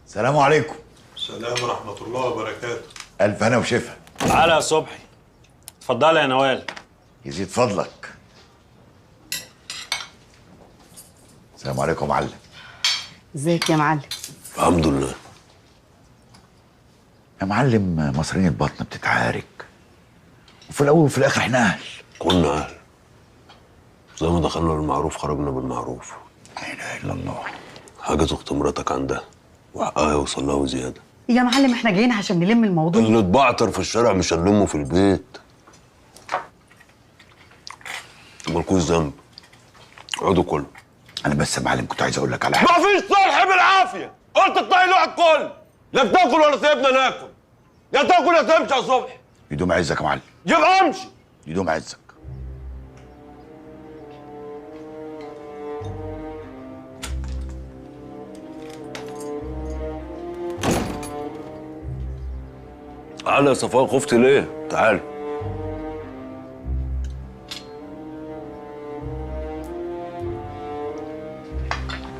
السلام عليكم. السلام ورحمة الله وبركاته. ألف هنا وشفا. تعالى يا صبحي. اتفضلي يا نوال. يزيد فضلك. السلام عليكم يا معلم. ازيك يا معلم؟ الحمد لله. يا معلم مصريين البطن بتتعارك، وفي الأول وفي الآخر احنا أهل. كنا أهل، زي ما دخلنا بالمعروف خرجنا بالمعروف. لا إله إلا الله. حاجة أخت مراتك عندها وحقها يوصل لها وزيادة. يا معلم احنا جايين عشان نلم الموضوع. اللي اتبعتر في الشارع مش هنلمه في البيت. مالكوش ذنب، اقعدوا كلوا. أنا بس يا معلم كنت عايز أقول لك على حاجة. مفيش صلح بالعافية، قلت اطلعي لوحدك كل، لا بتاكل ولا سيبنا ناكل. يا تاكل يا تمشي يا صبحي. يدوم عزك يا معلم. يبقى امشي. يدوم عزك. تعالى يا صفاء، خفتي ليه؟ تعالى.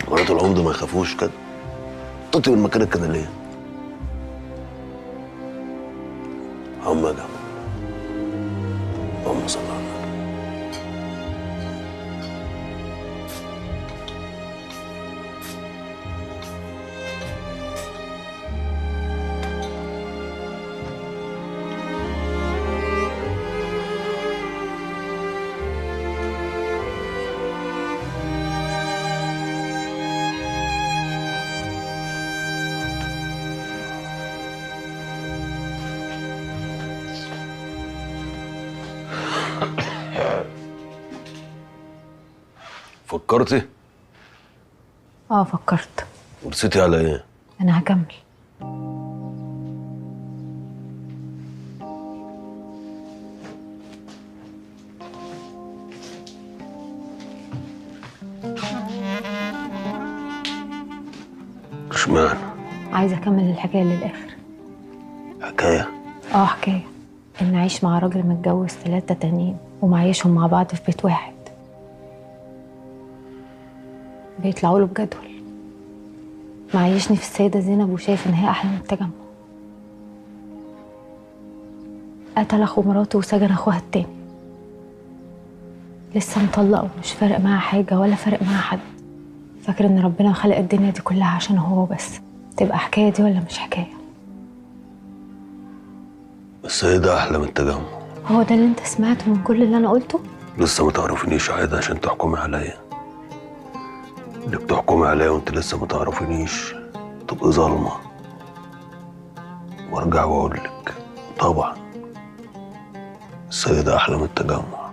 مرات العمدة ما يخافوش كده. تطلب من مكانك كده ليه؟ عم يا جماعة، اللهم صل على النبي. فكرتي؟ اه فكرت. ورسيتي على ايه؟ انا هكمل. اشمعنى؟ عايزه اكمل الحكاية للاخر. حكاية؟ اه حكاية، ان اعيش مع راجل متجوز 3 تانيين ومعيشهم مع بعض في بيت واحد. بيطلعوا له بجدول. معيشني في السيدة زينب وشايف ان هي احلى من التجمع. قتل اخو مراته وسجن اخوها التاني. لسه مطلقه ومش فارق معاه حاجة ولا فارق معاه حد. فاكر ان ربنا خلق الدنيا دي كلها عشان هو بس. تبقى حكاية دي ولا مش حكاية؟ السيدة احلى من التجمع. هو ده اللي انت سمعته من كل اللي انا قلته؟ لسه ما تعرفينيش عايدة عشان تحكمي عليا. اللي بتحكمي عليا وانت لسه ما تعرفينيش تبقي ظالمه. وارجع واقول لك طبعا السيدة احلى من التجمع.